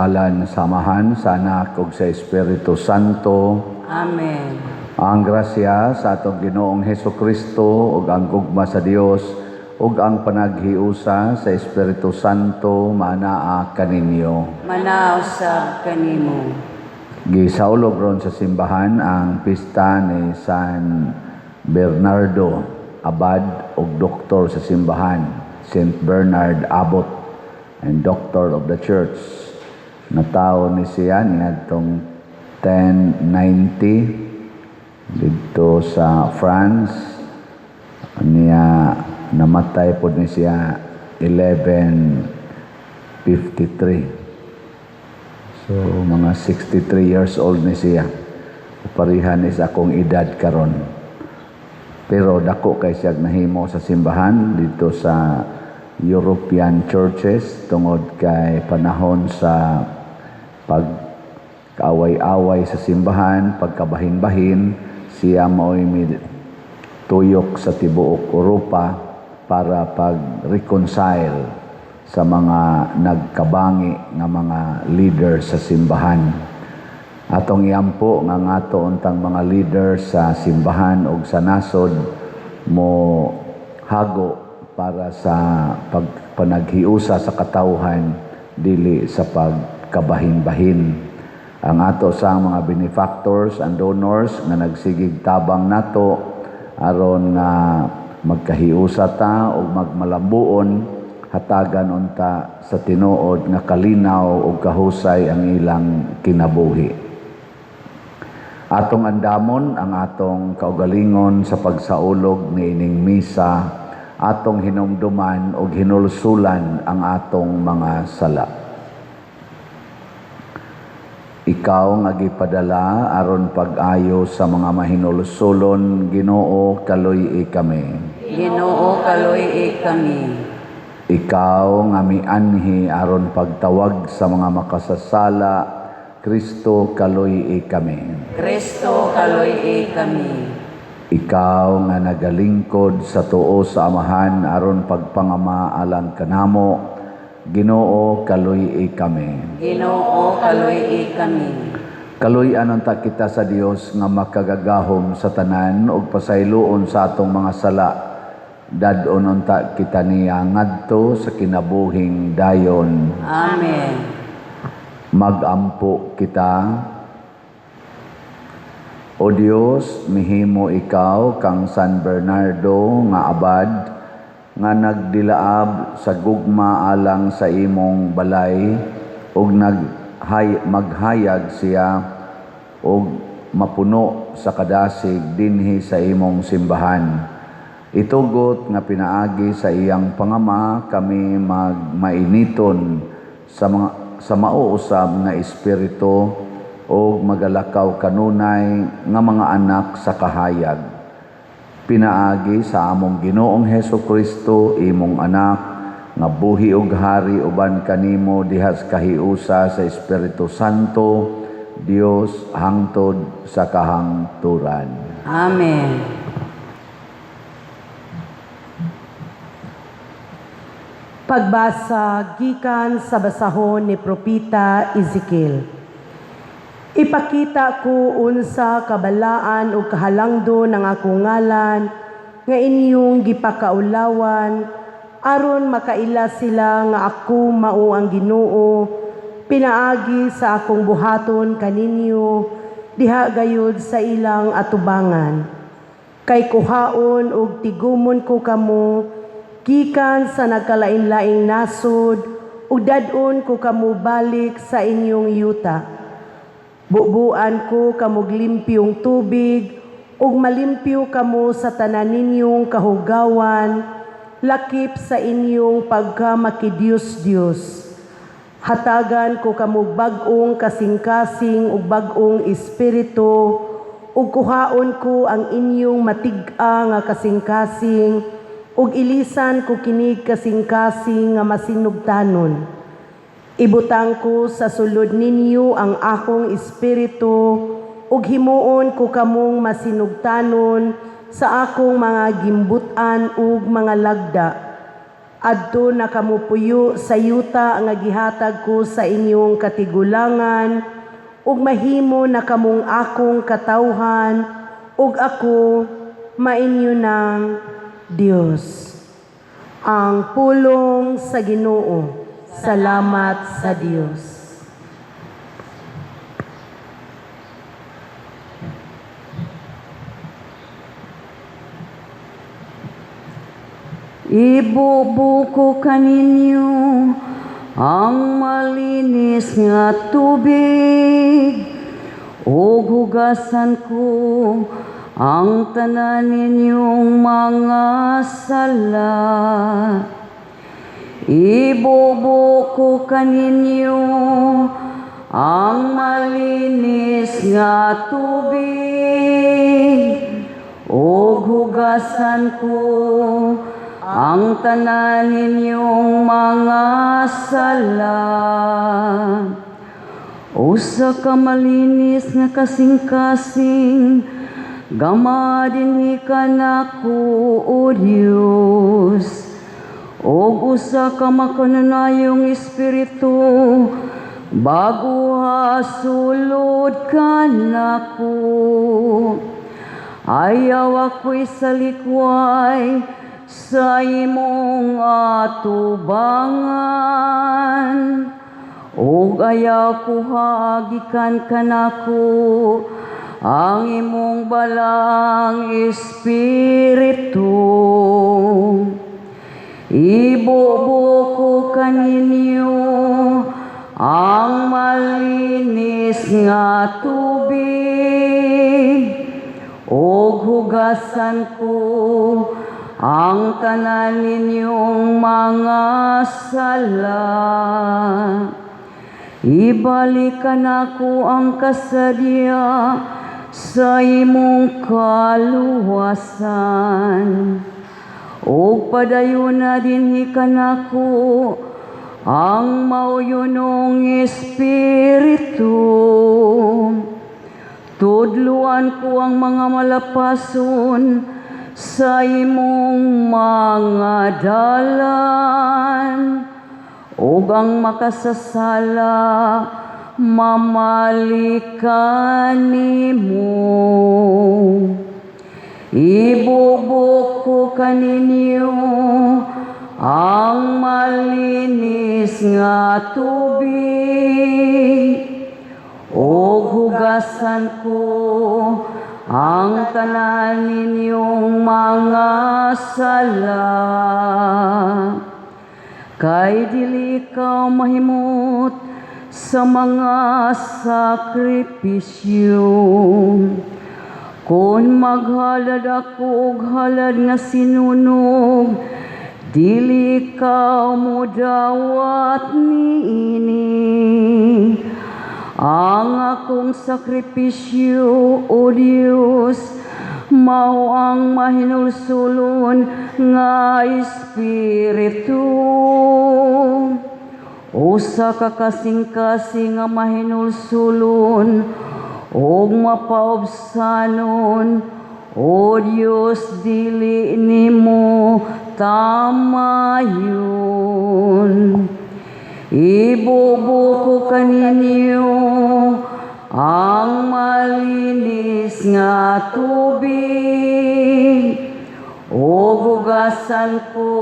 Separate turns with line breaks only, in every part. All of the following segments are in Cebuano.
Ngalan sa Amahan, sa Anak ug sa Espiritu Santo.
Amen.
Ang grasya sa atong Ginoong Heso Kristo ug ang gugma sa Dios ug ang panaghiusa sa Espiritu Santo maanaa kaninyo.
Manaa usab kanimo.
Gisaulog ron sa simbahan ang pista ni San Bernardo, abad ug doktor sa simbahan, Saint Bernard, Abbot and Doctor of the Church. Natawo ni siya niadtong 1090 didto sa France. Niya namatay pod ni siya 1153. So mga 63 years old ni siya. Pareha ni sa akong edad karon. Pero dako kay siya nahimo sa simbahan didto sa European churches tungod kay panahon sa pag kaaway-away sa simbahan, pagkabahin-bahin, siya mao'y tuyok sa tibuok Europa para pag-reconcile sa mga nagkabangi nga mga leader sa simbahan. Atong iampo nga ngato untang mga leader sa simbahan ug sa nasod mo hago para sa pagpanaghiusa sa katawhan, dili sa pagkabahin-bahin. Ang ato sa mga benefactors and donors nga nagsigig tabang nato aron nga magkahiusa ta ug magmalambuon, hatagan unta sa tinuod nga kalinaw ug kahusay ang ilang kinabuhi. Atong andamon ang atong kaugalingon sa pagsaulog niining misa, atong hinumduman ug hinulsulan ang atong mga sala. Ikaw nga gipadala aron pag-ayo sa mga mahinulsulon, Ginoo, kaluy-i kami.
Ginoo, kaluy-i kami.
Ikaw nga mianhi aron pagtawag sa mga makasasala, Kristo, kaluy-i kami.
Kristo, kaluy-i kami.
Ikaw nga nagalingkod sa tuo sa Amahan aron pagpangama alang kanamo, Ginoo, kaluy-i kami.
Ginoo, kaluy-i kami.
Kaluy-an unta kita sa Dios nga makagagahom sa tanan ug pasayloon sa atong mga sala. Dad-on unta kita niya ngadto sa kinabuhing dayon.
Amen.
Magampo kita. O Dios, mihimo ikaw kang San Bernardo nga abad nga nagdilaab sa gugma alang sa imong balay ug maghayag siya og mapuno sa kadasig dinhi sa imong simbahan. Itugot nga pinaagi sa iyang pangama kami magmainiton sa mga sa mauusab nga espiritu ug magalakaw kanunay nga mga anak sa kahayag. Pinaagi sa among Ginoong Heso Kristo, imong anak, nga buhi ug hari uban kanimo diha sa kahiusa sa Espiritu Santo, Dios, hangtod sa kahangturan.
Amen.
Pagbasa gikan sa basahon ni Propeta Ezekiel. Ipakita ko unsa kabalaan ug kahalangdon ang akong ngalan nga inyong gipakaulawan, aron makaila sila nga ako mao ang Ginoo, pinaagi sa akong buhaton kaninyo diha gayud sa ilang atubangan. Kay kuhaon ug tigumon ko kamo gikan sa nagkalain-laing nasod ug dad-on ko kamo balik sa inyong yuta. Bubuan ko kamog limpyong tubig ug malimpyo kamo sa tanan ninyong kahugawan, lakip sa inyong pagkamakidiyos-Diyos. Hatagan ko kamo bag-ong kasing-kasing ug bag-ong espiritu, ug kuhaon ko ang inyong matig-a nga kasing-kasing ug ilisan ko kinig kasing-kasing nga masinugtanon. Ibutang ko sa sulod ninyo ang akong espiritu ug himuon ko kamong masinugtanon sa akong mga gimbut-an ug mga lagda. Adto na kamo puyo sa yuta nga gihatag ko sa inyong katigulangan, ug mahimo na kamong akong katawhan, ug ako mainyo ng Dios. Ang pulong sa Ginoo. Salamat sa Dios.
Ibubuko kaninyo ang malinis nga tubig, ug hugasan ko ang tanan ninyong mga sala. Ibubuko kaninyo ang malinis nga tubig, ug hugasan ko ang tanan ninyong mga sala. Usa ka malinis nga kasing-kasing, gama dinhi kanako, O Dios. Og usa ka makanunayong espiritu, baguha sulod kanako. Ayaw ako'y salikway sa imong atubangan, ug ayaw kuha gikan kanako ang imong balang espiritu. Ibubuko kaninyo ang malinis nga tubig, ug hugasan ko ang tanan ninyong mga sala. Ibalik nako ang kasadya sa imong kaluwasan, ug padayon na dinhi kanako ang mauyonong espiritu. Tudluan ko ang mga malapason sa imong mga dalan, ug ang makasasala mamalikan nimo. Ibubuko kaninyo ang malinis nga tubig, ug hugasan ko ang tanan ninyong mga sala. Kay dili ikaw mahimot sa mga sakripisyo. Kung maghalad ako og halad nga sinunog, dili ikaw modawat niini. Ang akong sakripisyo, O Dios, mao ang mahinulsulon nga espiritu. Usa ka kasing-kasing nga mahinulsulon ug mapaubsanon, O Dios, dili nimo tamayon. Ibubuko kaninyo ang malinis nga tubig, ug hugasan ko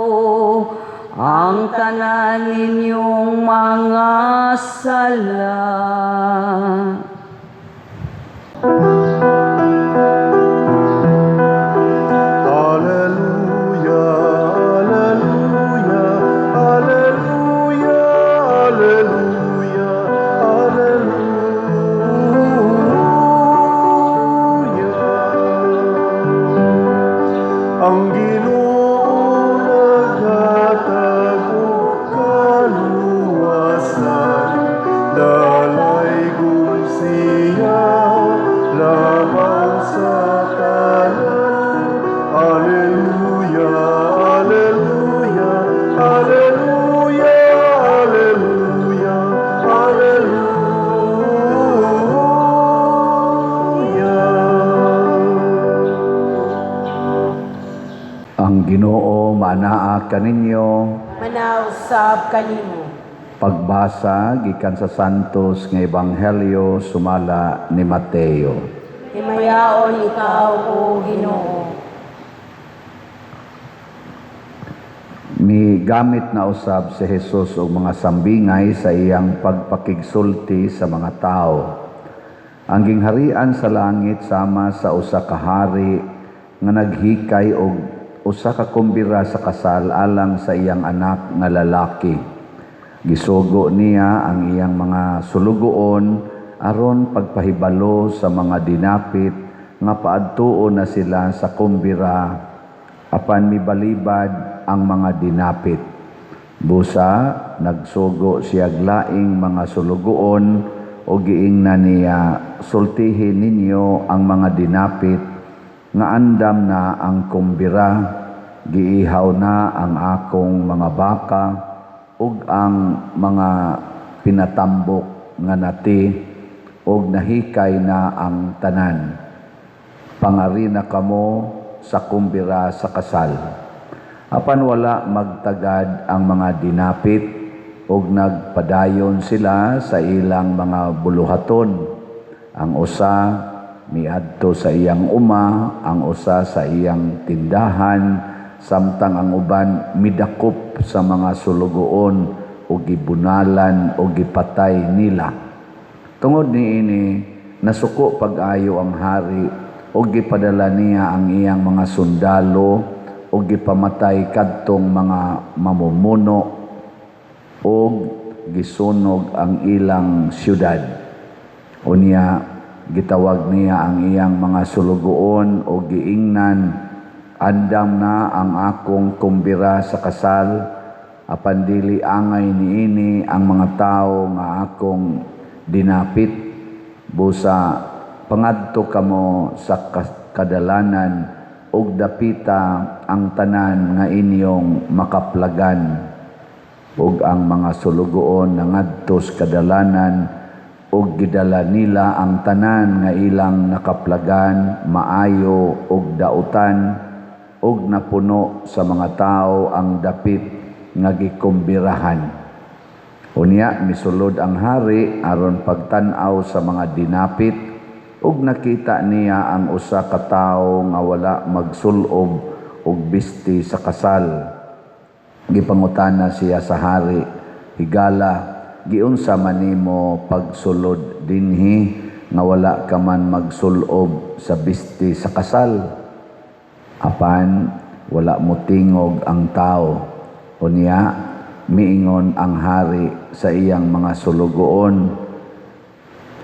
ang tanan ninyong mga sala.
Alleluia, alleluia, alleluia, alleluia, alleluia. Ang Ginoo naghatag og kaluwasan, dalaygon siya labaw sa tanan. Alleluia, alleluia, alleluia, alleluia, alleluia.
Ang Ginoo manaa kaninyo.
Manausab kanimo.
Pagbasa gikan sa Santos nga Ebanghelyo sumala ni Mateo.
Himayaon ikaw, O Ginoo.
Migamit na usab si Jesus og mga sambingay sa iyang pagpakigsulti sa mga tao. Ang gingharian sa langit sama sa usa ka hari nga naghikay og usa ka kumbira sa kasal alang sa iyang anak nga lalaki. Gisugo niya ang iyang mga sulugoon aron pagpahibalo sa mga dinapit nga paadtuon na sila sa kumbira, apan mibalibad ang mga dinapit. Busa nagsugo siya laing mga sulugoon o giingnan niya, "Sultihin ninyo ang mga dinapit nga andam na ang kumbira, giihaw na ang akong mga baka ug ang mga pinatambok nga nati ug nahikay na ang tanan. Pangari na kamo sa kumbira sa kasal." Apan wala magtagad ang mga dinapit ug nagpadayon sila sa ilang mga buluhaton. Ang usa miadto sa iyang uma, ang usa sa iyang tindahan, samtang ang uban midakop sa mga sulugoon ug gibunalan ug gipatay nila. Tungod niini, nasuko pag-ayo ang hari ug gipadala niya ang iyang mga sundalo ug gipamatay kadtong mga mamumuno ug gisunog ang ilang syudad. Unya gitawag niya ang iyang mga sulugoon ug giingnan, "Andam na ang akong kumbira sa kasal, apan dili angay niini ang mga tawo nga akong dinapit. Busa pangadto kamo sa kadalanan ug dapita ang tanan nga inyong makaplagan." Ug ang mga sulugoon nangadto sa kadalanan ug gidala nila ang tanan nga ilang nakaplagan, maayo ug dautan, ug napuno sa mga tawo ang dapit nga gikumbirahan. Unya misulod ang hari aron pagtan-aw sa mga dinapit ug nakita niya ang usa ka tawo nga wala magsul-ob og bisti sa kasal. Gipangutana siya sa hari, "Higala, giunsa man nimo pagsulod dinhi nga wala ka man magsul-ob sa bisti sa kasal?" Apan wala motingog ang tawo. Unya miingon ang hari sa iyang mga sulugoon,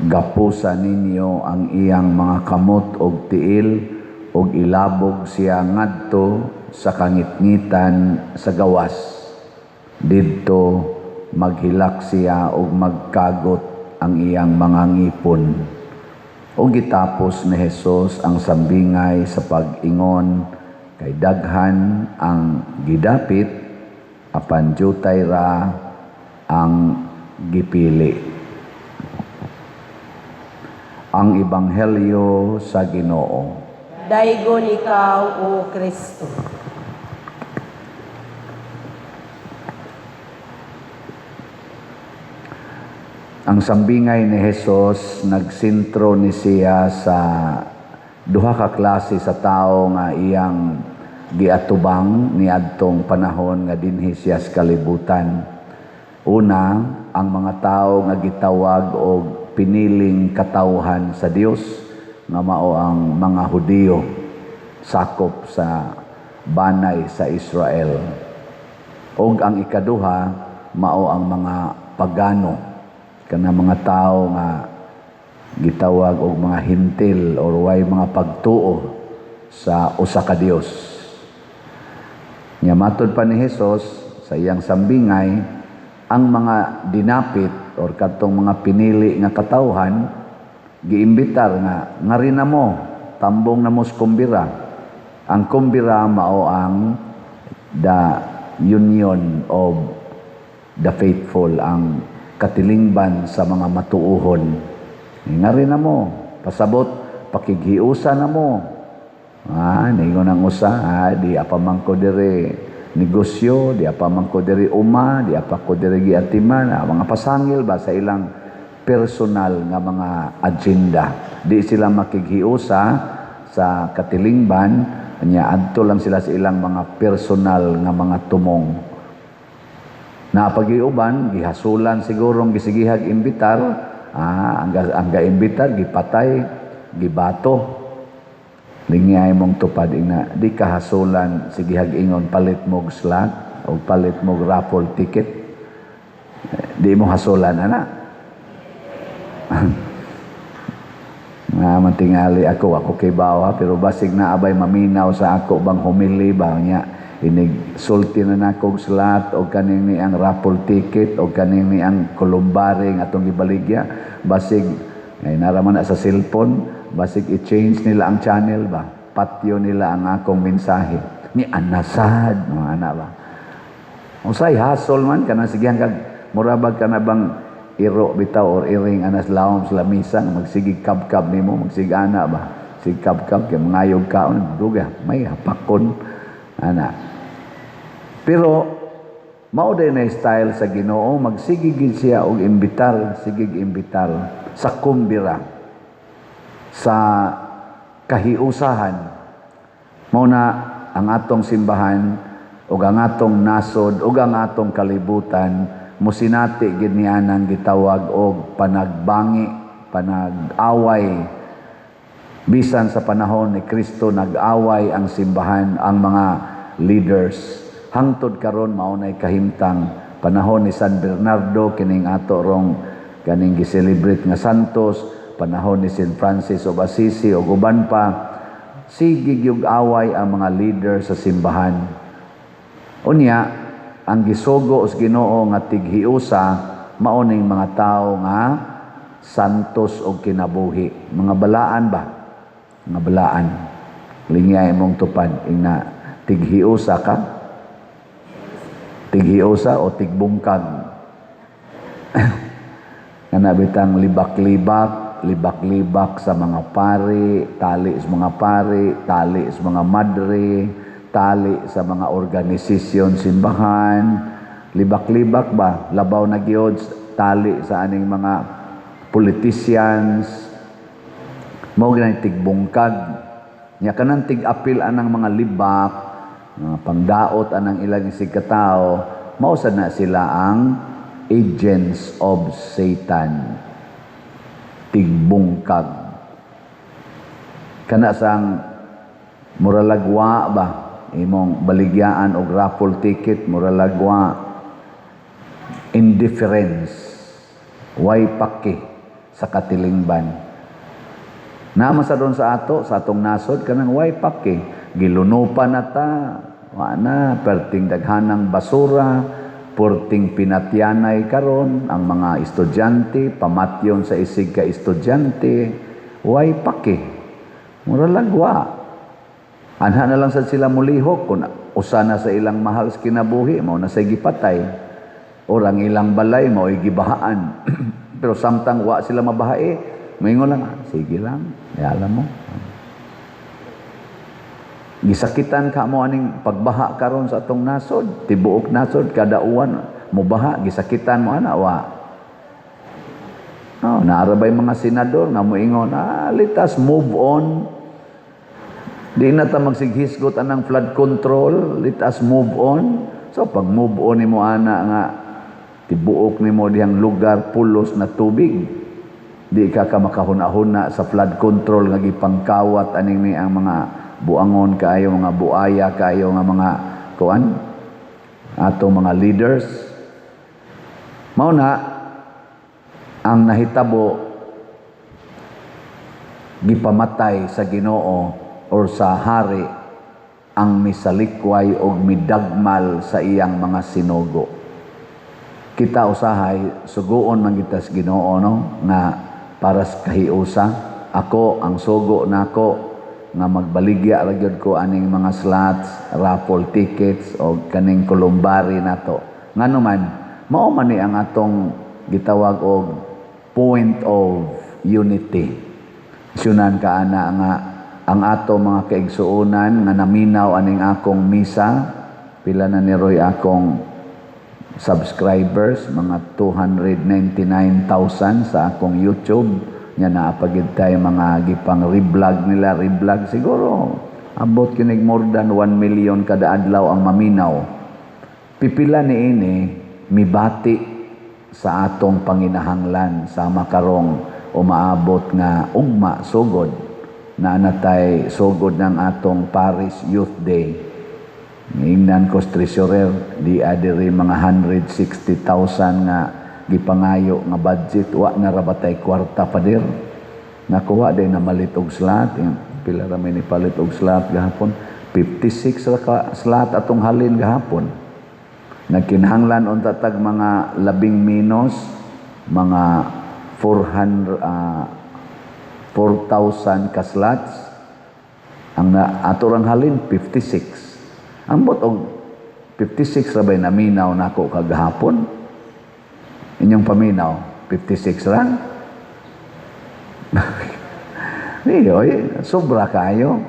"Gapusa ninyo ang iyang mga kamot og tiil ug ilabog siya ngadto sa kangitngitan sa gawas. Didto maghilak siya ug magkagot ang iyang mga ngipon." Ug gitapos ni Jesus ang sambingay sa pag-ingon, "Kay daghan ang gidapit, apan jutay ra ang gipili." Ang Ebanghelyo sa Ginoo.
Daygon ikaw, O Kristo.
Ang sambingay ni Jesus, nagsintro ni siya sa duha ka klase sa tao nga iyang giatubang niadtong panahon nga dinhi siya sa kalibutan. Una, ang mga tao nga gitawag og piniling katawhan sa Dios, nga mao ang mga Hudiyo, sakop sa banay sa Israel. Og ang ikaduha, mao ang mga pagano, kana mga tao nga gitawag og mga hintil or way mga pagtuo sa usa ka Dios. Nya matod pa ni Hesus sa iyang sambingay, ang mga dinapit or kadtong mga pinili nga katawhan giimbitar nga ngari na mo, tambong na mo sa kumbira. Ang kumbira mao ang the union of the faithful, ang katilingban sa mga matuohon. Ngari na mo, pasabot, pakighiusa na mo. Ningon ang usa, di apamang ko dire. negosyo, di pa man ko diri uma, di pa ko diri giatiman, mga pasangil ba sa ilang personal nga mga agenda. Di sila makighiusa sa katilingban, nya adto lang sila sa ilang mga personal nga mga tumong. Napagiuban, gihasulan siguro gisigihag imbitar, ang ga-imbitar gipatay, gibato. Lingay mong tupad ina, di kahasulan sigihag ingon palit mog slot o palit mog raffle ticket. Di mo hasulan ana. Nga man tingali ako, ako kay bawa, pero basig na abay maminaw sa ako bang humili ba niya inig sulti na nako og slot o kaning ni ang raffle ticket o kaning ni ang columbary nga atong gibaligya, basig ay naraman na sa cellphone, basig i-change nila ang channel ba, patyo nila ang akong mensahe ni anasad mga ana ba. Usay hasol man kana sigihan kag murabag ka na bang iro bitaw or iring anas lawom sa lamisa nga magsigig kabkab nimo, magsigig ana ba, sig kabkab kay mangayog kaon duga may hapakon ana. Pero mao day na style sa Ginoo, magsigig gid siya og imbitar, sigig imbitar sa kumbira, sa kahiusahan. Mao na ang atong simbahan ug ang atong nasod ug ang atong kalibutan mosinati gid niya nang gitawag og panagbangi, panag-away. Bisan sa panahon ni Kristo nag-away ang simbahan, ang mga leaders. Hangtod karon mao nay kahimtang panahon ni San Bernardo kining ato rong kaning gi-celebrate nga santos, panahon ni Saint Francis of Assisi ug uban pa, sige gyud away ang mga leader sa simbahan. Unya, ang gisugo sa Ginoo nga tighiusa mao ning mga tawo nga santos og kinabuhi, mga balaan ba? Mga balaan. Lingay mong tupad ingna tighiusa ka? Tighiusa o tigbungkag? Kana bitang libak-libak, libak-libak sa mga pari, tali sa mga pari, tali sa mga madre, tali sa mga organisasyon simbahan, libak-libak ba, labaw na gyud tali sa aning mga politicians, mao gyud tigbungkag. Nya kanang tig-apil anang mga libak, mga pangdaot anang ilang isig katao, mao sad na sila ang agents of Satan. Tigbungkag. Kana sang muralagwa ba imong baligyaan og raffle ticket, muralagwa, indifference, way paki sa katilingban. Naman sa doon sa ato, sa atong nasod, kanang way paki, gilunupan na ta, wa na, perting daghanang basura, purting pinatyanay karon ang mga estudyante, pamatyon sa isig ka estudyante, way paki. Muralagwa. Anha na lang sad sila mulihok kung usa na sa ilang mahal sa kinabuhi, mao na say gipatay. Or ang ilang balay mao'y gibahaan. Pero samtang wa sila mabahae, moingon lang, sige lang, alam mo. Gisakitan ka mo aning pagbaha karon sa atong nasod, tibuok nasod kada uwan mobaha, gisakitan mo ana wa. Oh, naarabay mga senador nga moingon, let us move on. Di na ta magsighisgot anang flood control, let us move on. So pag move on nimo ana nga tibuok nimo dihang lugar pulos na tubig, di ka ka makahuna-huna sa flood control nga gipangkawat aning ni ang mga buangon kaayo, mga buaya kaayo nga mga kuan atong mga leaders. Mao na ang nahitabo, gipamatay sa Ginoo or sa hari ang misalikway og midagmal sa iyang mga sinugo. Kita usahay suguon man kita sa Ginoo, no, nga para sa kahiusa. Ako ang sugo nako nga magbaligya ra gyud ko aning mga slots, raffle tickets o kaning columbary nato. Ngano man mao man ni ang atong gitawag og point of unity. Syunan ka ana nga ang ato mga kaigsuonan nga naminaw aning akong misa, Pila na ni Roy akong subscribers, mga 299,000 sa akong YouTube. Nya naa pa gyud tay mga gipang reblog nila, reblog siguro. Abot kinig more than 1 million kada adlaw ang maminaw. Pipila ni ini mibati sa atong panginahanglan sama karong umaabot nga ugma sugod na natay sugod ng atong Parish Youth Day. Ngingnan ko sa treasurer, di adiri mga 160,000 nga gipangayo nga budget, wa na ra batay kwarta, pader. Nakuha din na malit og slot, yung pila ra may nipalit og slot gahapon, 56 ra ka slot atong halin gahapon. Nagkinahanglan unta tag mga labing minos mga 400 4,000 ka slots. Ang na, ato rang halin 56. Ambot og 56 ra bay naminaw nako kagahapon. Inyong paminaw 56 ra. Di oy, sobra kayo.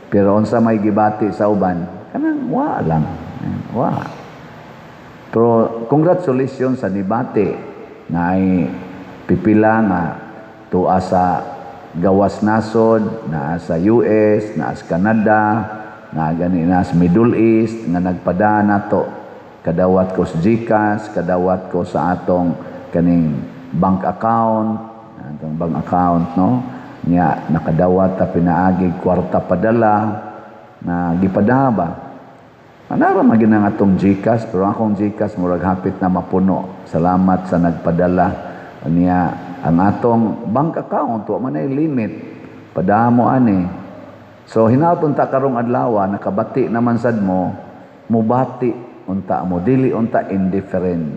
Pero unsa may gibati sa uban, kanang wa lang. Wa. Pero congratulations sa nibati na ay pipila nga tuwa sa gawas nasod, naa sa US, naa sa Canada, naa gani na sa Middle East nga nagpada nato. Kadawat ko sa GCash, kadawat ko sa atong kaning bank account, atong bank account, no? Nya nakadawat ta pinaagi kwarta padala na gipada ba. Anara man ang atong GCash, pero akong GCash murag hapit na mapuno. Salamat sa nagpadala. Niya ang atong bank account wa man ay limit. Padamo ani. So hinaut unta karong adlaw nakabati naman sad mo, mubati unta mo, dili unta indifferent.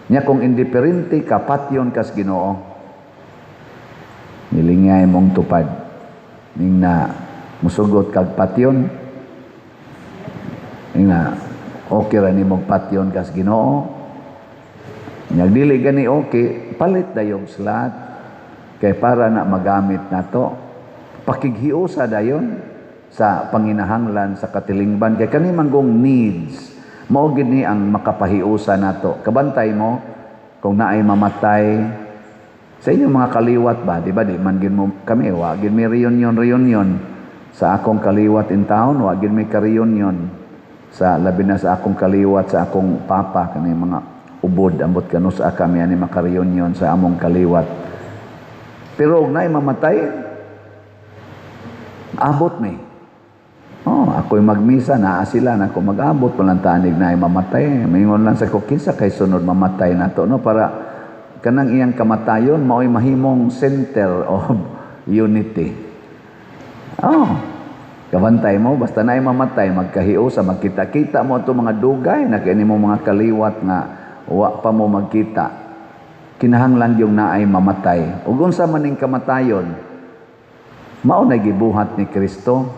Nya kung indifferente ka, patyon kas Ginoo. Nilingay mong tupad. Ning na musugot kag patyon. Ning na okay ra nimong patyon kas Ginoo. Nya dili gani okay, palit dayong slot kay para na magamit nato. Pakighiusa dayon sa panginahanglan sa katilingban kay kani manggong needs mao gid ni ang makapahiusa nato. Kabantay mo kung naay mamatay sa inyong mga kaliwat ba, di ba? Di man gid mo kami, wa gid may reunion reunion sa akong kaliwat in town, wa gid may ka-reunion sa labi na sa akong kaliwat sa akong papa, kani mga ubod, ambot kanus-a kami ani maka-reunion sa among kaliwat. Pero og naay mamatay, abot mi. Oh, ako'y magmisa, naa sila na ako mag-abot, walang tanig na ay mamatay. Mingon lang sa ko, kinsa kay sunod mamatay na to, no? Para kanang iyang kamatayon, mao'y mahimong center of unity. Oh, kabantay mo, basta na ay mamatay, magkahiusa, magkita-kita mo ato mga dugay, na kini mo mga kaliwat nga wa pa mo magkita. Kinahanglan yung naay mamatay. Ug unsa man ning kamatayon, mao na gibuhat ni Kristo,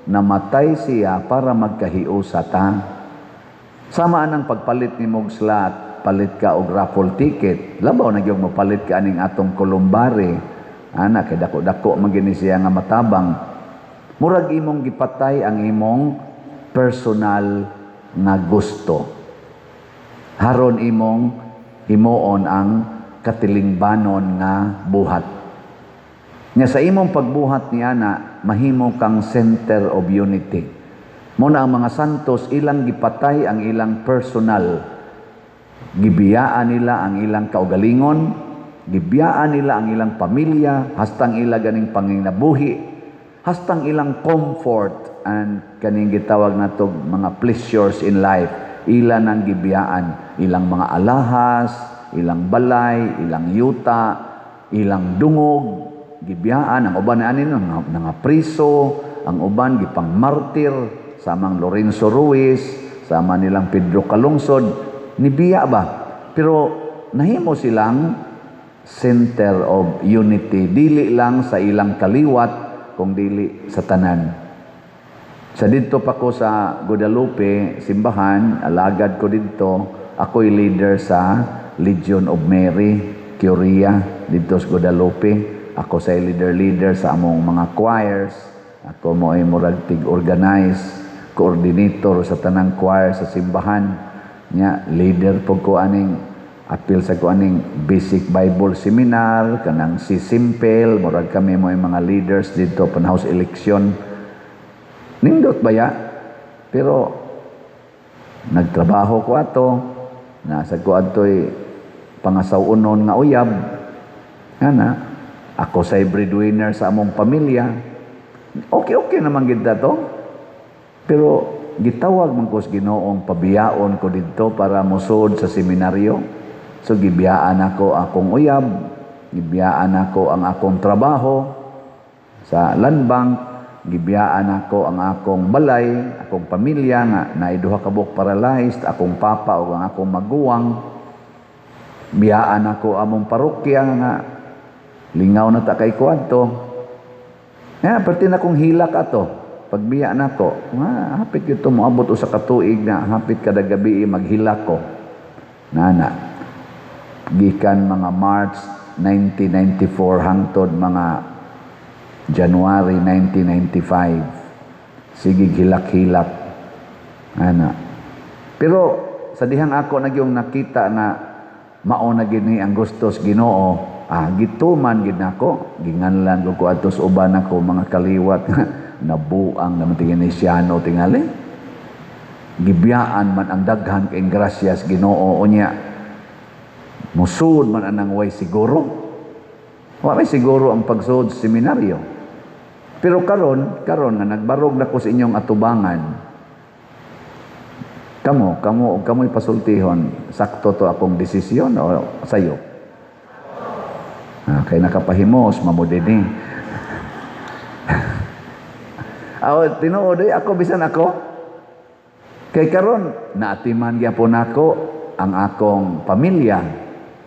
namatay siya para magkahiusa ta. Sama anang pagpalit ni mog slot, palit ka og raffle ticket, labaw na gyud mopalit ka aning atong columbary. Ana kay dako-dako man gini siya nga matabang. Murag imong gipatay ang imong personal nga gusto. Haron imong himuon ang katilingbanon nga buhat. Nya sa imong pagbuhat ni ana, mahimo kang center of unity. Mo na ang mga santos, ilang gipatay ang ilang personal. Gibiyaan nila ang ilang kaugalingon, gibiyaan nila ang ilang pamilya, hastang ila ganing panginabuhi, hastang ilang comfort and kaning gitawag nato mga pleasures in life, ila nang gibiyaan, ilang mga alahas, ilang balay, ilang yuta, ilang dungog, gibiyaan. Ang uban ani nang nga priso, ang uban gipang martir, samang Lorenzo Ruiz, sama nilang Pedro Calungsod, nibiya ba? Pero nahimo silang center of unity, dili lang sa ilang kaliwat, kung dili sa tanan. Sa didto pa ko sa Guadalupe, simbahan, alagad ko didto, ako'y leader sa Legion of Mary, Curia, didto sa Guadalupe. Ako sa leader-leader sa among mga choirs. Ako mo ay murag tig-organize. coordinator sa tanang choir sa simbahan nya. Leader po ko aning apil sa ko aning Basic Bible Seminar, kanang si Simple, murag kami mo yung mga leaders dito pan house election. Nindot baya, pero nagtrabaho ko ato, nasa ko adto'y pangasaw-unon nga uyab. Ana, ako sa breadwinner sa among pamilya. Okay, okay naman gid to. Pero gitawag man ko sa Ginoong pabiyaon ko didto para mosud sa seminaryo. So gibiyaan ako akong uyab, gibiyaan ako ang akong trabaho sa land bank, gibiyaan ako ang akong balay, akong pamilya nga naay duha ka buok paralyzed, akong papa o ang akong maguwang. Biyaan ako among parokya nga lingaw na ta kay kuadto. Ya, perti na kong hilak ato. Pagbiya nako, nga hapit gyud to moabot usa ka tuig na hapit kada gabi maghilak ko. Nana. Gikan mga March 1994 hangtod mga January 1995. Sige hilak-hilak. Ana. Pero sa dihang ako nagyong nakita na mao na gini ang gustos Ginoo, gituman gid nako, ginganlan ko ko adto sa uban nako mga kaliwat, nabuang naman tingin ni Siano tingali. Gibiyaan man ang daghan kay grasyas Ginoo, unya musuod man anang way siguro. Wa may siguro ang pagsuod sa seminaryo. Pero karon, karon nga nagbarog na ko sa inyong atubangan, kamo, kamo, og kamo'y pasultihon, sakto to akong desisyon o sayo? Kay nakapahimos, mamo dinhi. Aw, tinuod eh, ako bisan ako. Kay karon naatiman gyapon nako ang akong pamilya.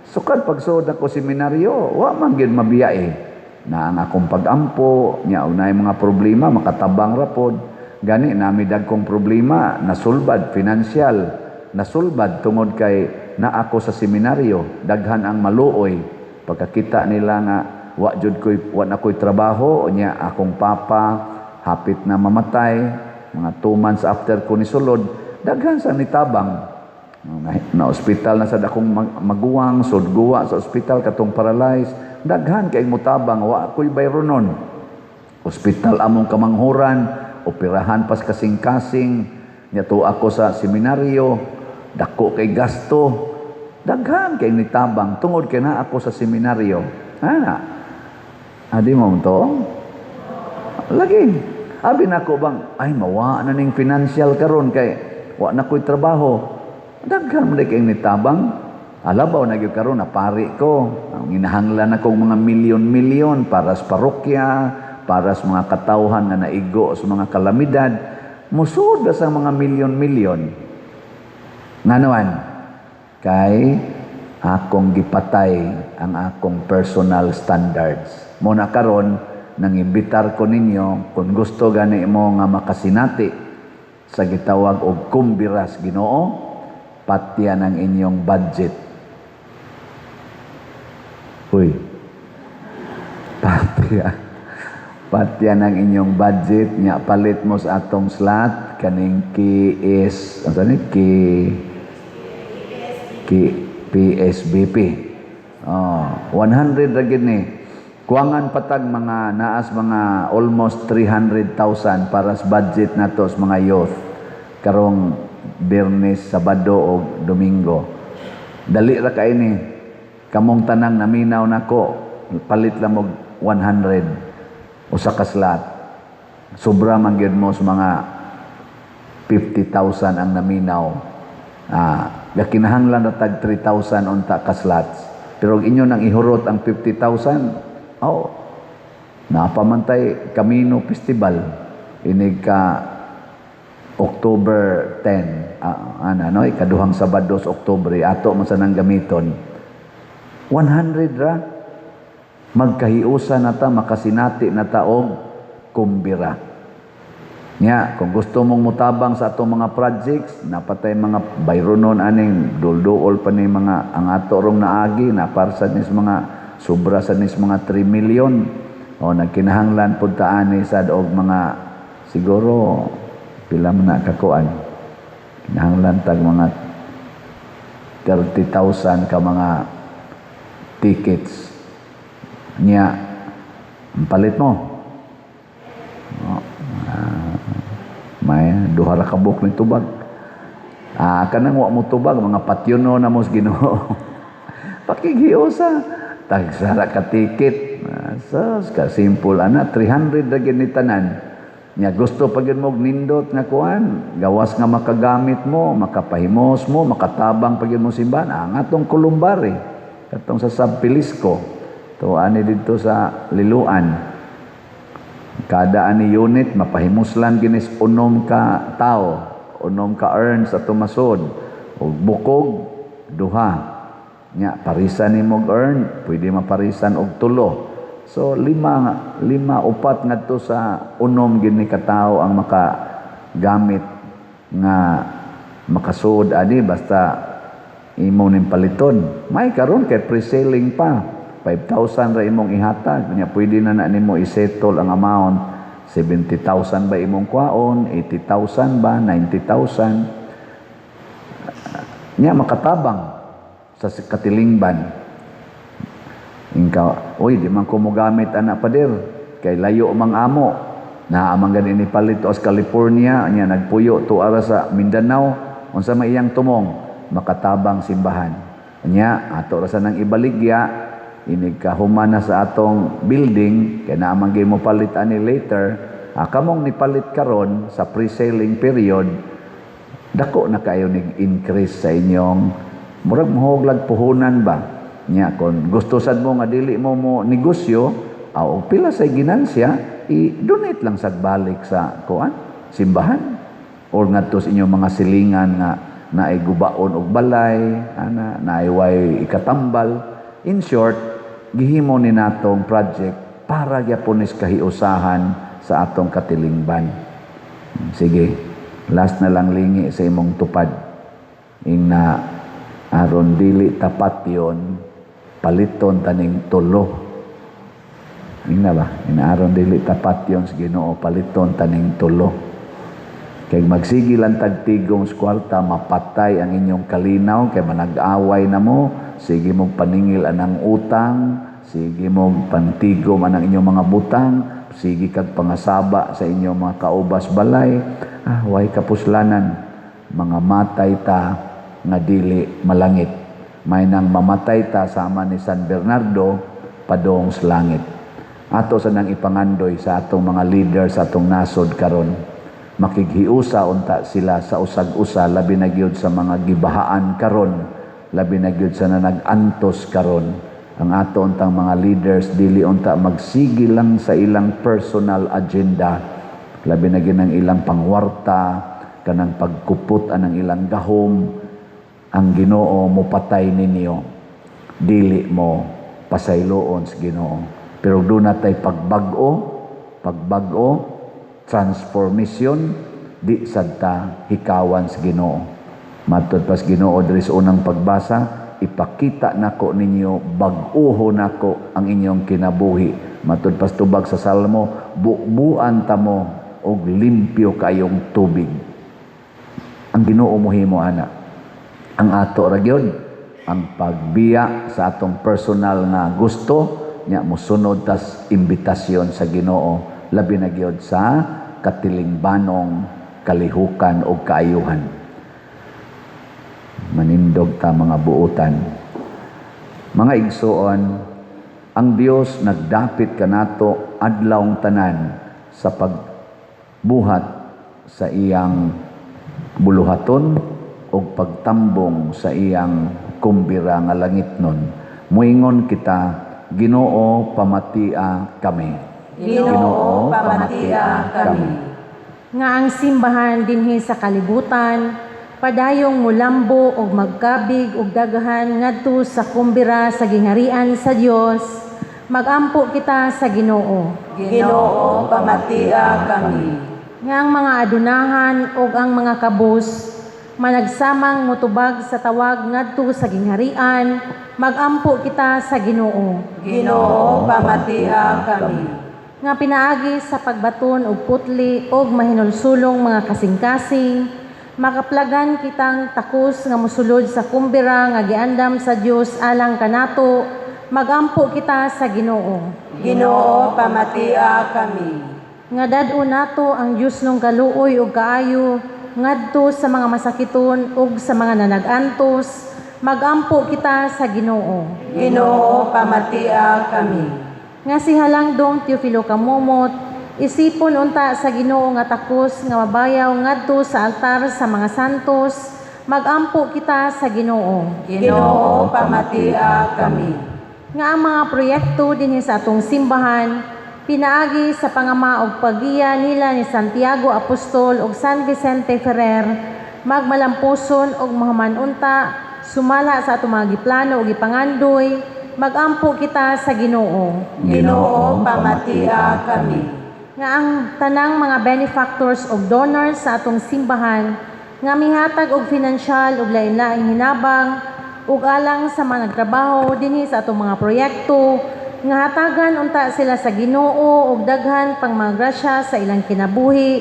Sukad pagsuod ako seminaryo, wa man gyud mabiya eh. Na ang akong pag-ampo, nya og naay mga problema makatabang ra pod. Gani nami dagkong problema nasulbad financial, nasulbad tungod kay naa ako sa seminaryo, daghan ang maluoy pagkakita nila nga wa jud koy, wa na koy trabaho, nya akong papa hapit na mamatay, mga 2 months after ko nisulod, daghan sa nitabang. Na ospital na sad akong maguwang, sudguwa sa ospital katong paralyzed, daghan kay mutabang, wa ko'y bayronon. Ospital among kamanghuran, operahan pas kasing-kasing, nya ako sa seminaryo, dako kay gasto, daghan kay nitabang tungod kay naa ako sa seminaryo. Ana. Adi mo to? Lagi. Abi nako bang, ay, mawa na ning financial karon kay wa na ko'y trabaho. Daghan man kay nitabang. Alabaw na gyud karon na pari ko. Ang ginahanglan akong mga milyon-milyon para sa parokya, para sa mga katawhan nga naigo sa mga kalamidad. Musud sa mga milyon-milyon. Nganuan? Kay akong gipatay ang akong personal standards. Muna karon nang imbitar ko ninyo, kung gusto gani mo nga makasinati sa gitawag og kumbiras Ginoo, patyan ang inyong budget. Uy. Patya. Patyan ang inyong budget nya palit mo sa atong slot kaning KS, ano ni, K K PSBP. Oh, 100 ra gid ni. Kuwangan patag mga naas mga almost 300,000 para sa budget nato sa mga youth karong Biyernes, Sabado o Domingo. Dali ra kay ni. Kamong tanang naminaw nako, palit lang og 100 usa ka slot. Sobra man gyud mo sa mga 50,000 ang naminaw. Gakinahanglan na tag 3,000 unta ka slots. Pero og inyo nang ihurot ang 50,000, oh, napamantay Camino Festival inig ka October 10, ana no, ikaduhang Sabado sa Oktubre, ato man sa nang gamiton. 100 ra, magkahiusa na ta, makasinati na ta og kumbira. Nya, kung gusto mong mutabang sa atong mga projects, napatay mga bayronon aning dulduol pa ni mga ang ato rong naagi na para sa nis mga sobra sa nis mga 3 million. O nagkinahanglan pud ta ani sad og mga siguro Pila man na kakuan? Kinahanglan tag mga 30,000 ka mga tickets. Nya, ang palit mo. Oh, may duha ra ka buok ni tubag. Ah, kanang wa mo tubag, mga patyono na mo sa Ginoo. Pakighiusa. Tagsara ka ticket. Ah, sus, ka simple ana, 300 ra gyud ni tanan. Nya gusto pa gyud mo og nindot nga kuan, gawas nga makagamit mo, makapahimos mo, makatabang pa gyud mo simbahan. Ah, ang atong columbary, katong sa Sab Pilisco, to ani didto sa Liloan. Kada ani unit mapahimuslan ginis unom ka tao, unom ka urns ato masod. Og bukog duha. Nya parisan nimo og urn, pwede maparisan og tulo. So lima, lima, upat ngadto sa unom gini ka tawo ang makagamit nga makasuod ani basta imo ning paliton. May karon kay pre-selling pa. 5,000 ra imong ihatag. Nya pwede na na nimo i-settle ang amount. 70,000 ba imong kwaon, 80,000 ba, 90,000. Nya makatabang sa katilingban. Inka, "Oy, di man ko mogamit ana, pader, kay layo mang amo." Naa man gani ni palit to sa California, nya nagpuyo to ara sa Mindanao, unsa may iyang tumong makatabang simbahan. Nya ato ra sa nang ibaligya inig kahuman na sa atong building kay naa man gyud mo palit ani later. Ah, kamong nipalit karon sa pre-selling period, dako na kayo nig increase sa inyong murag mohuglag puhunan ba. Nya kon gusto sad mo nga dili mo mo negosyo aw og pila sa ginansya, i-donate lang sad balik sa kuan simbahan or ngadto sa inyong mga silingan nga naay gubaon og balay ana, naay way ikatambal. In short, gihimo ni natong project para gyapon is kahiusahan sa atong katilingban. Sige, last na lang lingi sa imong tupad. Ingna aron dili tapat yon, paliton taning tulo. Ingna ba? Ina aron dili tapat yon sa Ginoo, paliton taning tulo. Kay magsige lang tagtigom sa kwarta, mapatay ang inyong kalinaw, kay manag-away na mo, sige mong paningil anang utang, sige mong pantigom anang inyong mga butang, sige kag pangasaba sa inyong mga kaubas balay, ah, way kapuslanan, mga matay ta nga dili malangit. May nang mamatay ta sama ni San Bernardo, padong sa langit. Ato sa nang ipangandoy sa atong mga leader sa atong nasod karon. Makighiusa unta sila sa usag-usa, labi na gyud sa mga gibahaan karon, labi na gyud sa nanag-antos karon. Ang ato untang mga leaders dili unta magsige lang sa ilang personal agenda, labi na gyud ang ilang pangwarta, kanang pagkupot anang ilang gahom. Ang Ginoo mopatay ninyo, dili mo pasayloon sa Ginoo. Pero doon natay pagbag-o, pagbag-o, transformation, di sad ta hikawan sa Ginoo. Matud pas Ginoo diri sa unang pagbasa, "Ipakita nako ninyo, bag-uho nako ang inyong kinabuhi." Matud pas tubag sa Salmo, "Bubuan tamo og limpyo kayong tubig." Ang Ginoo mohimo ana. Ang ato ra gyud ang pagbiya sa atong personal nga gusto, nya mosunod tas imbitasyon sa Ginoo, labi na gyud sa katilingbanong kalihukan o kaayuhan. Manindog ta, mga buutan. Mga igsoon, ang Dios nagdapit kanato adlawng tanan sa pagbuhat sa iyang buluhaton o pagtambong sa iyang kumbira nga langitnon. Muingon kita, Ginoo, pamatia kami.
Ginoo, pamatia kami.
Nga ang simbahan dinhi sa kalibutan padayong mulambo og magkabig og daghan ngadto sa kumbira sa gingharian sa Dios, magampo kita sa Ginoo.
Ginoo, pamatia kami.
Nga ang mga adunahan ug ang mga kabus managsamang mutubag sa tawag ngadto sa gingharian, magampo kita sa Ginoo.
Ginoo, pamatia kami.
Nga pinaagi sa pagbaton og putli og mahinulsulong mga kasing-kasing, makaplagan kitang takos nga mosulod sa kumbira nga giandam sa Dios alang kanato, magampo kita sa Ginoo.
Ginoo, pamatia kami.
Nga dad-on nato ang Dios nung kaluoy ug kaayo ngadto sa mga masakiton ug sa mga nanagantos, magampo kita sa Ginoo.
Ginoo, pamatia kami.
Nga si Halangdong Teofilo Kamomot, isipon unta sa Ginoo nga takos nga mabayaw ngadto sa altar sa mga santos, magampo kita sa Ginoo.
Ginoo, pamatia kami.
Nga ang mga proyekto dinhi sa atong simbahan pinaagi sa pangama og paggiya nila ni Santiago Apostol ug San Vicente Ferrer magmalampuson og mahuman unta sumala sa atong mga giplano ug gipangandoy, magampo kita sa Ginoo.
Ginoo, pamatia kami.
Nga ang tanang mga benefactors ug donors sa atong simbahan nga mihatag og finansyal ug lain-laing hinabang ug alang sa mga nagtrabaho dinhi sa atong mga proyekto, nga hatagan unta sila sa Ginoo og daghan pang mga grasya sa ilang kinabuhi,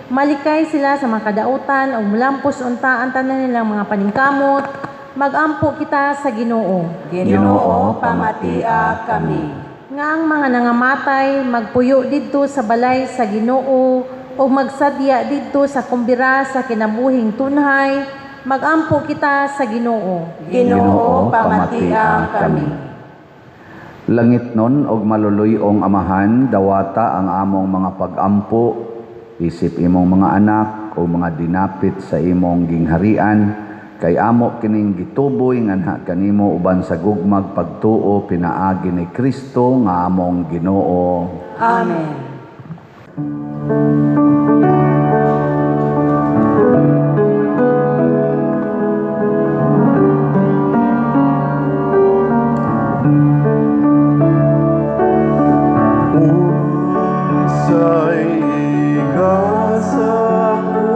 malikay sila sa mga kadautan ug molampos unta ang tanan nilang mga paningkamot, magampo kita sa Ginoo.
Ginoo, pamatia kami.
Nga ang mga nangamatay magpuyo didto sa balay sa Ginoo o magsadya didto sa kumbira sa kinabuhing tunhay, magampo kita sa Ginoo.
Ginoo, pamatia kami.
Langit nun og maluluy-ong Amahan, dawata ang among mga pagampo, isip imong mga anak o mga dinapit sa imong gingharian, kay amo kining gituboy nganha kanimo uban sa gugmag pagtuo pinaagi ni Kristo nga among Ginoo.
Amen.
Unsay igasa ko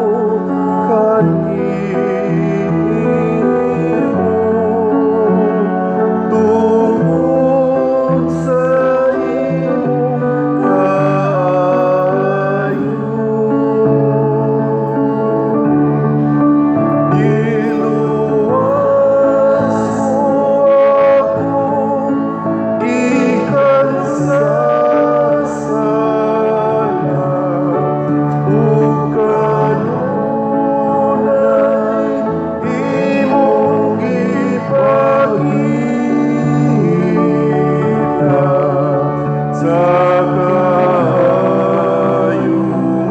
kanimo tungod sa imong kaayo? Giluwas mo ako gikan sa sala ug kanunay imong gipakita sa kaayo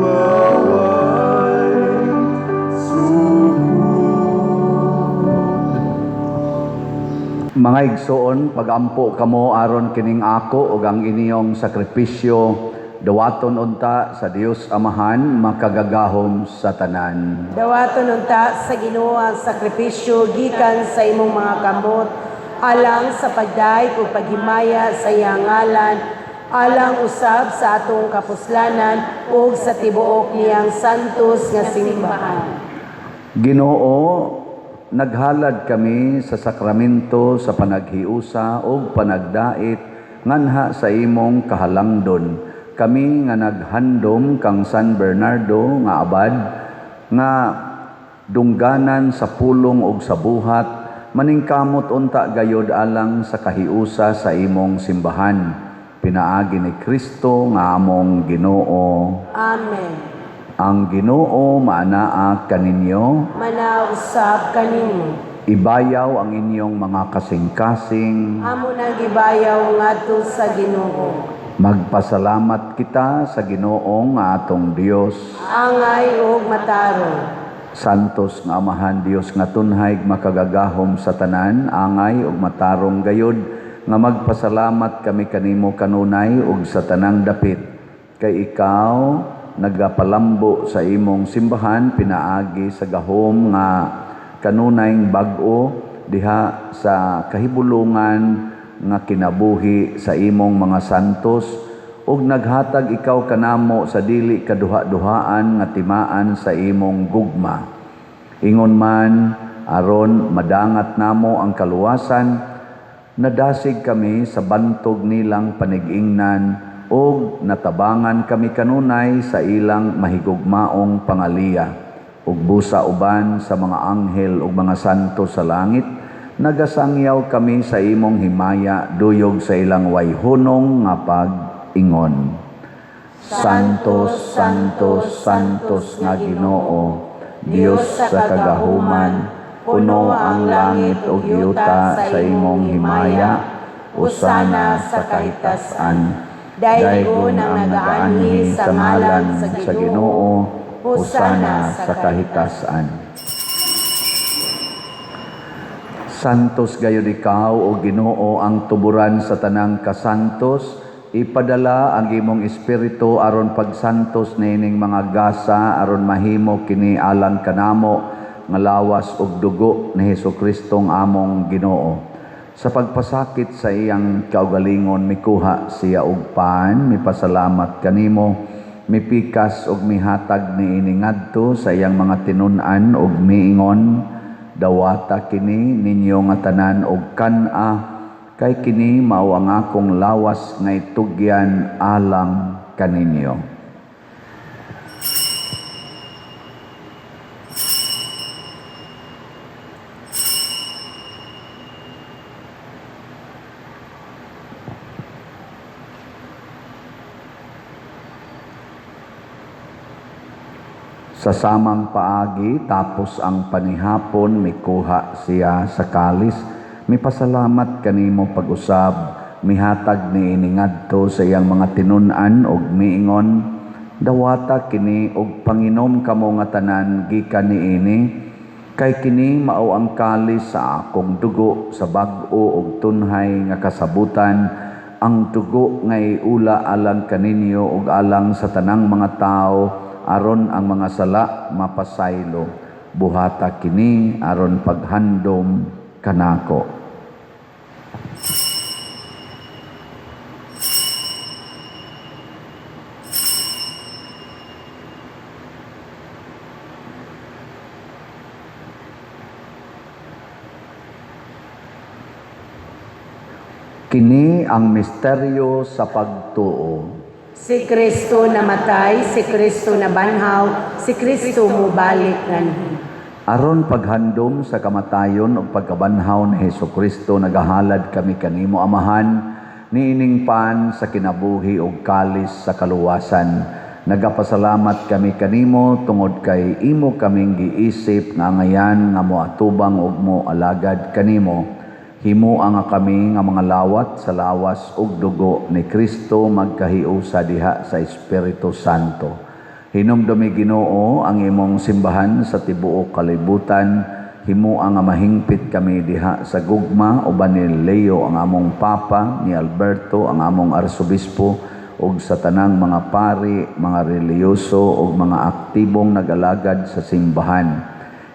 nga way sukod.
Mga igsoon, pagampo kamo aron kining ako ug ang inyong sakripisyo dawaton unta sa Dios Amahan makagagahom sa tanan.
Dawaton unta sa Ginoo ang sakripisyo gikan sa imong mga kamot alang sa pagdayeg ug paghimaya sa iyang ngalan, alang usab sa atong kapuslanan ug sa tibuok niyang santos nga simbahan.
Ginoo, naghalad kami sa sakramento sa panaghiusa ug panagdait nganha sa imong kahalangdon. Kami nga naghandom kang San Bernardo nga abad nga dungganan sa pulong ug sa buhat, maningkamot unta gayod alang sa kahiusa sa imong simbahan. Pinaagi ni Kristo nga among Ginoo.
Amen.
Ang Ginoo maanaa kaninyo.
Manausab kanimo.
Ibayaw ang inyong mga kasing-kasing.
Amo nang gibayaw ngadto sa Ginoo.
Magpasalamat kita sa Ginoo nga atong Dios.
Angay ug matarong.
Santos nga Amahan Dios nga tunhay makagagahom sa tanan, angay ug matarong gayod nga magpasalamat kami kanimo kanunay ug sa tanang dapit, kay ikaw nagapalambo sa imong simbahan pinaagi sa gahom nga kanunayng bag-o diha sa kahibulungan nga kinabuhi sa imong mga santos, ug naghatag ikaw kanamo sa dili kaduha-duhaan nga timaan sa imong gugma. Ingon man aron madangat namo ang kaluwasan, nadasig kami sa bantog nilang panigingnan. ug natabangan kami kanunay sa ilang mahigugmaong pangaliya. Ug busa uban sa mga anghel ug mga santo sa langit, nagasangyaw kami sa imong himaya duyog sa ilang wayhunong nga pag-ingon. Santos, Santos, Santos nga Ginoo, Dios sa kagahuman, puno ang langit ug yuta sa imong himaya, usana sa kahitasan. Daygon ang nagaanhi sa ngalan sa Ginoo, usana sa kahitasan. Santos gayud ikaw, o Ginoo, ang tuburan sa tanang kasantos. Ipadala ang imong espiritu aron pagsantos niining mga gasa aron mahimo kini alang kanamo nga lawas ug dugo ni Hesukristo nga among Ginoo. Sa pagpasakit sa iyang kaugalingon, mikuha siya og pan, mipasalamat kanimo, mipikas ug mihatag niini ngadto sa iyang mga tinun-an ug miingon, dawata kini ninyo nga tanan og kan-a, kay kini mao ang akong lawas nga itugyan alang kaninyo. Sa samang paagi, tapos ang panihapon, mikuha siya sa kalis, mipasalamat kanimo pag-usab, mihatag niini ngadto sa iyang mga tinun-an ug miingon, dawata kini ug panginom kamo nga tanan gikan niini, kay kini mao ang kalis sa akong dugo sa bag-o ug tunhay nga kasabutan, ang dugo nga iula alang kaninyo ug alang sa tanang mga tawo, aron ang mga sala mapasaylo. Buhata kini aron paghandom kanako. Kini ang misteryo sa pagtuo.
Si Kristo namatay, si Kristo nabanhaw, si Kristo mubalik nganhi.
Aron paghandom sa kamatayon ug pagkabanhaw ni Hesukristo, nagahalad kami kanimo Amahan, niining pan sa kinabuhi ug kalis sa kaluwasan. Nagapasalamat kami kanimo tungod kay imo kaming giisip nga angayan nga moatubang ug moalagad kanimo. Himoa nga kami nga mga lawat sa lawas ug dugo ni Kristo magkahiusa diha sa Espiritu Santo. Hinumdumi Ginoo ang imong simbahan sa tibuok kalibutan. Himoa nga mahingpit kami diha sa gugma uban ni Leo ang among Papa, ni Alberto ang among Arsobispo, ug sa tanang mga pari, mga relihiyoso ug mga aktibong nag-alagad sa simbahan.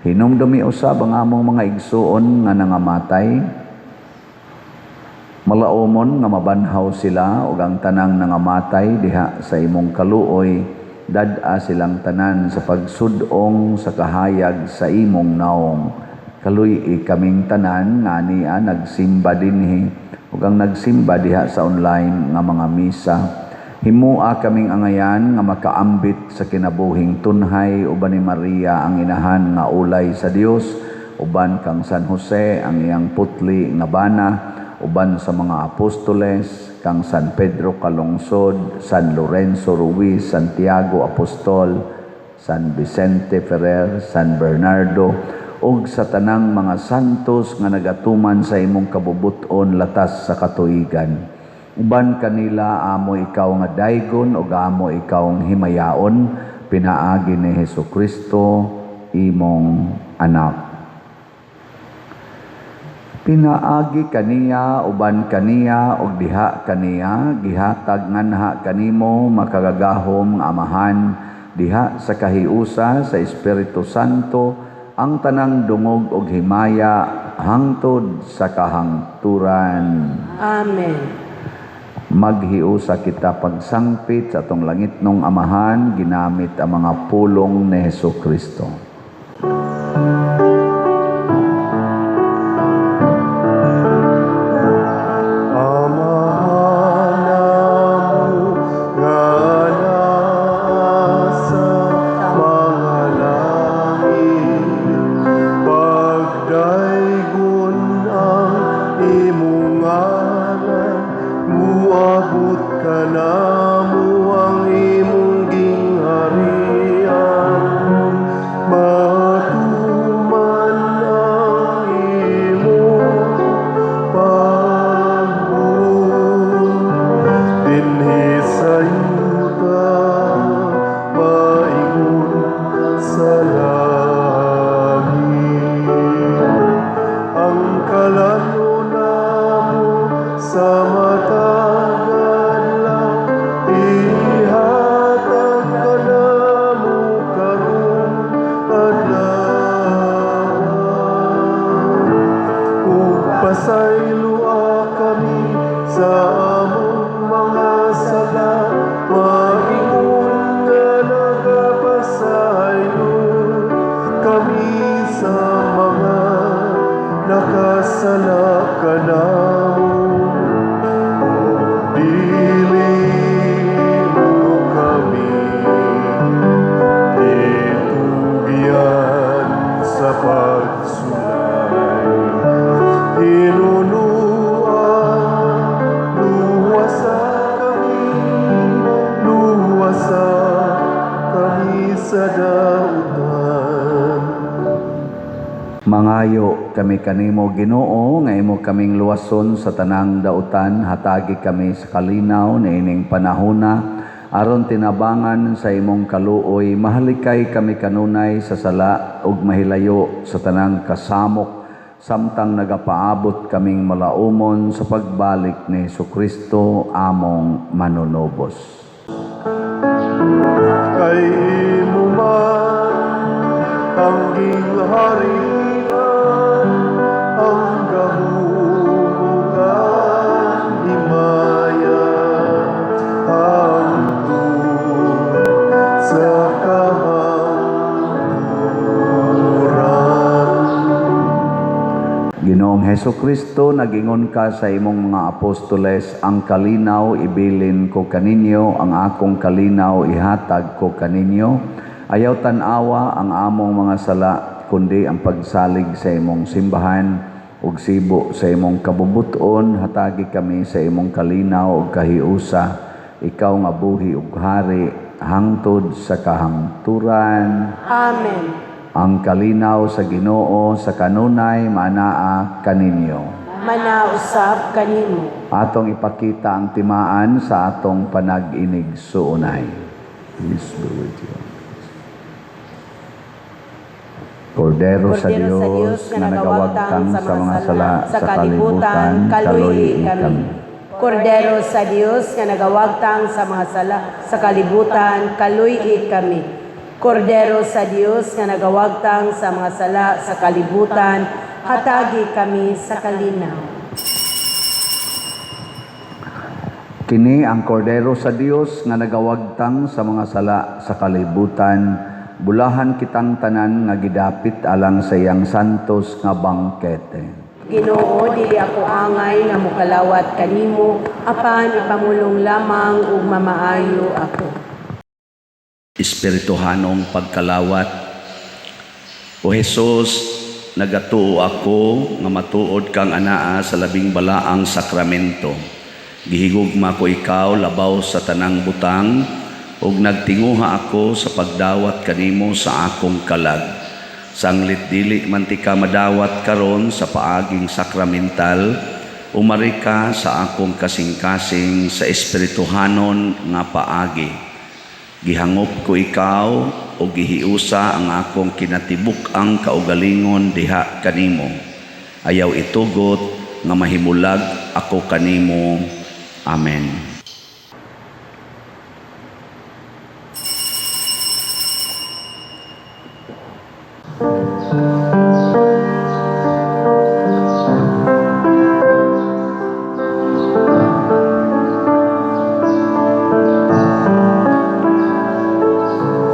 Hinumdumi usab ang among mga igsuon nga nangamatay. Malaomon nga mabanhaw sila ug ang tanang nangamatay diha sa imong kaluoy, dad-a silang tanan sa pagsud-ong sa kahayag sa imong naong. Kaluy-i kaming tanan nga ania nagsimba dinhi ug ang nagsimba diha sa online nga mga misa. Himoa kaming angayan nga makaambit sa kinabuhing tunhay uban ni Maria ang inahan nga ulay sa Dios, uban kang San Jose ang iyang putli nga bana, uban sa mga apostoles, kang San Pedro Calungsod, San Lorenzo Ruiz, Santiago Apostol, San Vicente Ferrer, San Bernardo, ug sa tanang mga santos nga nagatuman sa imong kabubut-on latas sa katuigan. Uban kanila amo ikaw nga daygon ug amo ikaw nga himayaon, pinaagi ni Hesukristo imong anak. Pinaagi kaniya, uban kaniya, ug diha kaniya, gihatag nganha kanimo makagagahom nga Amahan, diha sa kahiusa sa Espiritu Santo, ang tanang dungog ug himaya hangtod sa kahangturan.
Amen.
Maghiusa kita pagsangpit sa atong langitnong Amahan, ginamit ang mga pulong ni Hesukristo.
Amahan namo Pasayloa kami sa among mga sala, maingon nga nagapasaylo kami sa mga nakasala kanamo. Dili mo kami itugyan sa pagsulay. Hinunua, luwasa kami, luwasa kami sa dautan.
Mangayo kami kanimo, Ginoo, nga imo kaming luwason sa tanang dautan. Hatagi kami sa kalinaw niining panahona aron tinabangan sa imong kaluoy mahalikay kami kanunay sa sala ug mahilayo sa tanang kasamok samtang nagapaabot kaming malaumon sa pagbalik ni Hesukristo among manunubos.
Kay imo man ang gingharian, ang gahom ug ang himaya, hangtod sa kahangturan.
Ginoong Hesukristo, nagingon ka sa imong mga apostoles, "Ang kalinaw ibilin ko kaninyo, ang akong kalinaw ihatag ko kaninyo." Ayaw tan-awa ang among mga sala, kundi ang pagsalig sa imong simbahan ug sibo sa imong kabubuton, hatagi kami sa imong kalinaw ug kahiusa, ikaw nga buhi ug hari hangtod sa kahangturan.
Amen.
Ang kalinaw sa Ginoo sa kanunay maanaa kaninyo.
Manausab kanimo.
Atong ipakita ang timaan sa atong panag-inigsuonay. Peace be with you. Kordero sa Dios nga nagawagtang sa mga sala sa kalibutan, kaluy kami.
Kordero sa Dios nga nagawagtang sa mga sala sa kalibutan, kaluy kami. Kordero sa Dios nga nagawagtang sa mga sala sa kalibutan, hatagi kami sa kalinaw.
Kini ang Kordero sa Dios nga nagawagtang sa mga sala sa kalibutan. Bulahan kitang tanan nga gidapit alang sa iyang santos nga bangkete.
Ginoo, dili ako angay nga mokalawat kanimo, apan ipamulong lamang ug mamaayo ako.
Espirituhanong pagkalawat. O Jesus, nagatuo ako nga matuod kang anaa sa labing balaang sakramento. Gihigugma ko ikaw labaw sa tanang butang ug nagtinguha ako sa pagdawat kanimo sa akong kalag. Sanglit dili man tika madawat karon sa paaging sakramental, umari ka sa akong kasing-kasing sa espirituhanon nga paagi. Gihangop ko ikaw o gihiusa ang akong kinatibuk-ang kaugalingon diha kanimo. Ayaw itugot nga mahimulag ako kanimo. Amen.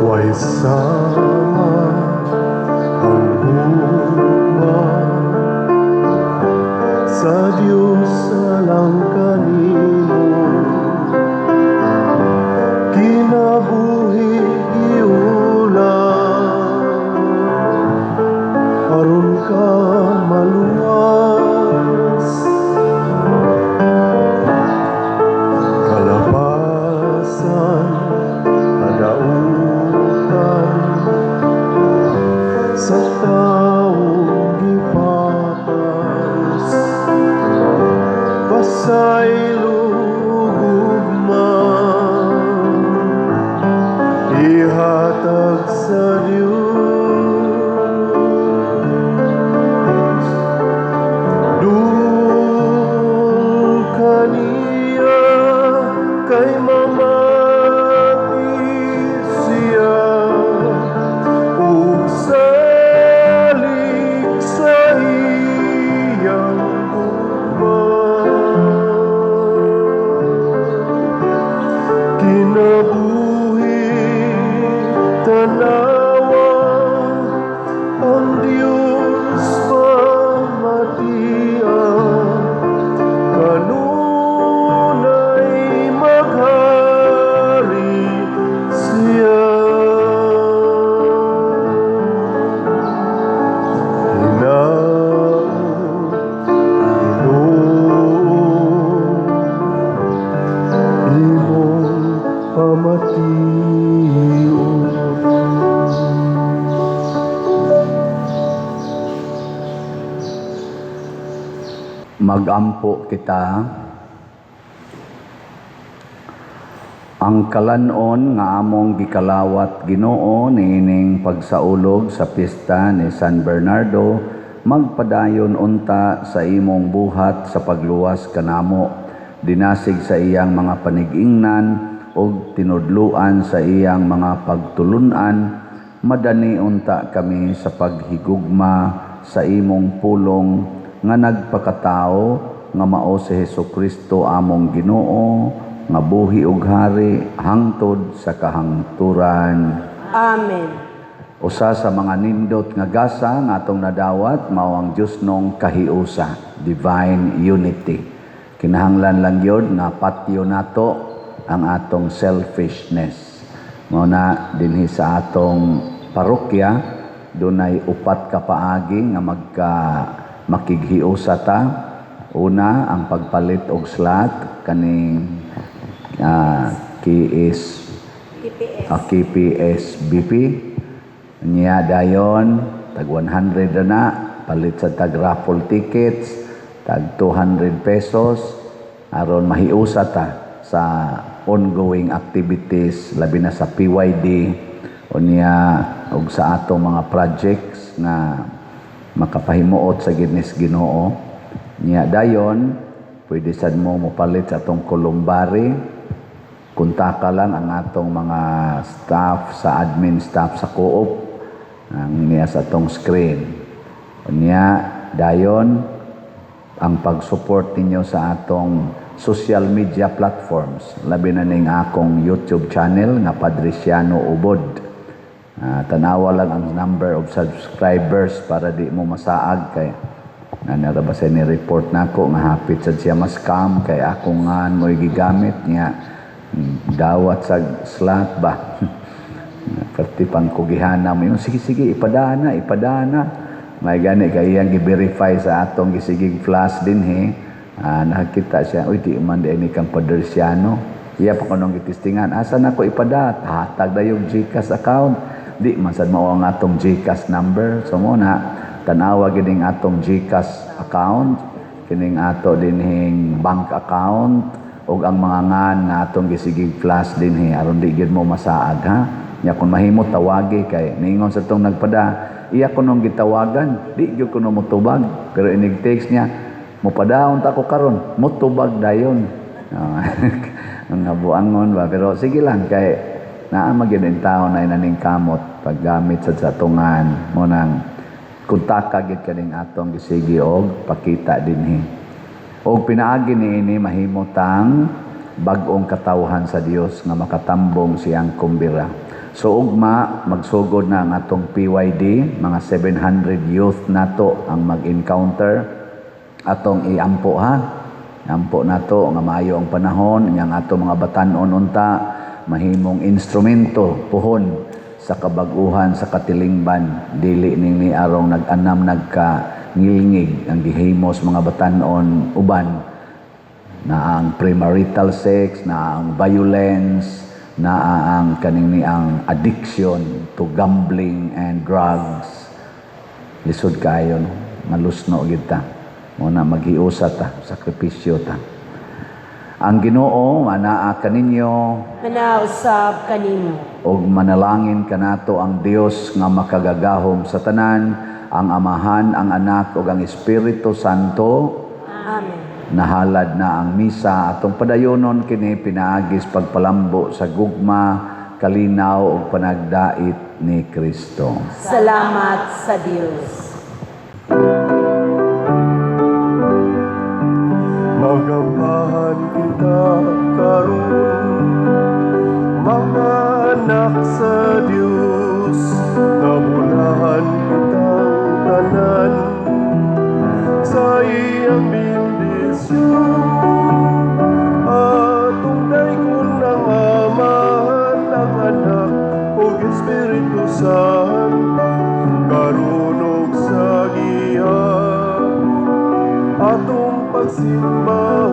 Way sama ang hugma sa Diyos alang kanimo, kinabuhi giulam aron ka maluwas, kalapasan, kadautan sa taong gipapas. Pasaylo gugma ihatag sa Dios. Duol kaniya kay mamati siya ug salig sa iyang.
Magampo kita. Ang kalanon nga among gikalawat, Ginoo, niining pagsaulog sa pista ni San Bernardo magpadayon unta sa imong buhat sa pagluwas kanamo, dinasig sa iyang mga panigingnan ug tinudluan sa iyang mga pagtulun-an. Madani unta kami sa paghigugma sa imong Pulong nga nagpakatao, nga mao si Hesukristo among Ginoo, nga buhi ug hari hangtod sa kahangturan.
Amen.
Usa sa mga nindot nga gasa nga atong nadawat mao ang Diosnong kahiusa, divine unity. Kinahanglan lang gyud nga patyo nato ang atong selfishness. Mao na dinhi sa atong parokya dunay upat ka paagi nga magka makighiusa ta. Una, ang pagpalit og slot kaning KS
KPS.
KPSBP niya. Dayon tag 100 na palit sa tag raffle tickets, tag 200 pesos, aron mahiusa ta sa ongoing activities, labi na sa PYD unya ug sa atong mga projects nga makapahimuot sa gidnis Ginoo niya. Dayon pwede sad mo mopalit sa atong columbary. Kontaka lang ang atong mga staff sa admin staff sa co-op ang niya sa atong screen. Unya dayon ang pag-support ninyo sa atong social media platforms, labi na ning akong YouTube channel nga Padriciano Ubod. Tanawa lang ang number of subscribers para di mo masaag, kay na ba sa ni report nako nga hapit sad siya ma-scam kay ako nga mo gigamit niya, dawat sa slot ba. Perti pang kugihana mo yung sige sige, ipadana, ipadana. May gani kay iyang gi-verify sa atong gisigig flash dinhi. Nakakita siya, "Uy, di man di ni kang Paderciano." Iya pa kunong gitistingan, "Asa na ko ipada?" Hatag dayong GCash account. Di man sad mao ang atong GCash number. So mo na tanawa gining atong GCash account, kining ato dinhing bank account ug ang mga ngan nga atong gisigig flash dinhi, aron di gyud mo masaag, ha. Nya kung mahimo tawagi, kay niingon sa tong nagpada, iya kunong gitawagan, di gyud kuno motubag, pero inig text niya, "Mopadaon ta ko karon," motubag dayon. Ang buangon ba, pero sige lang, kay naa man gyud ang tao na inaning kamot paggamit sa tungan. Mo nang kontaka gyud kaning atong gisigi og pakita dinhi. Og pinaagi niini mahimo tang bag-ong katawhan sa Dios nga makatambong siyang kumbira. So ugma magsugod na ang atong PYD, mga 700 youth nato ang mag-encounter. Atong iampo, ha. Ampo nato nga maayo ang panahon, nya ang atong mga batan-on unta mahimong instrumento puhon sa kabag-uhan sa katilingban, dili ning ni arong nag-anam nagka ngilngig ang gihimos mga batan-on uban na ang premarital sex, na ang violence, na ang kaning ni ang addiction to gambling and drugs. Lisod kayo, no? Malusno gid ta. Mo na maghiusa ta, sakripisyo ta. Ang Ginoo anaa kaninyo.
Manausab kanimo.
Ug manalangin kanato ang Dios nga makagagahom sa tanan, ang Amahan, ang Anak ug ang Espiritu Santo.
Amen.
Nahalad na ang misa. Atong padayonon kini pinaagis pagpalambo sa gugma, kalinaw ug panagdait ni Kristo.
Salamat sa Dios.
Magampahan kita karon, mga anak sa Dios, nabulahan kitang tanan sa iyang bendisyon. Atong daygon ang Amahan, ang Anak ug Espiritu Santo, karon ug sa gihapon atong pagsimba.